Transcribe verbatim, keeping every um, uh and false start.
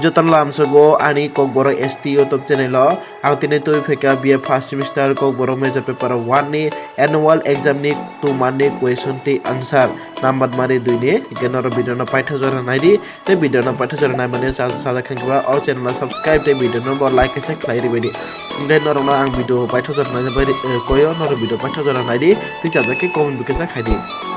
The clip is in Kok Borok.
Jotono lamsogo ani Kokborok S T YouTube channel o ang tini twi phaikha B A first semester Kokborok major paper one ni annual exam ni two mark ni question tei answer number mari dui ni. Hingke norok video no paitha jora naidi tei video no paitha jora naimani cha-, chajak khe ba o channel no subscribe tei video no bo like kaisa khlai ribaidi. Hingke norok no ang video paitha jora naina bai ri-, eh, koyo norok video paitha jora naidi tei chajak khe comment bo kaisa khaidi.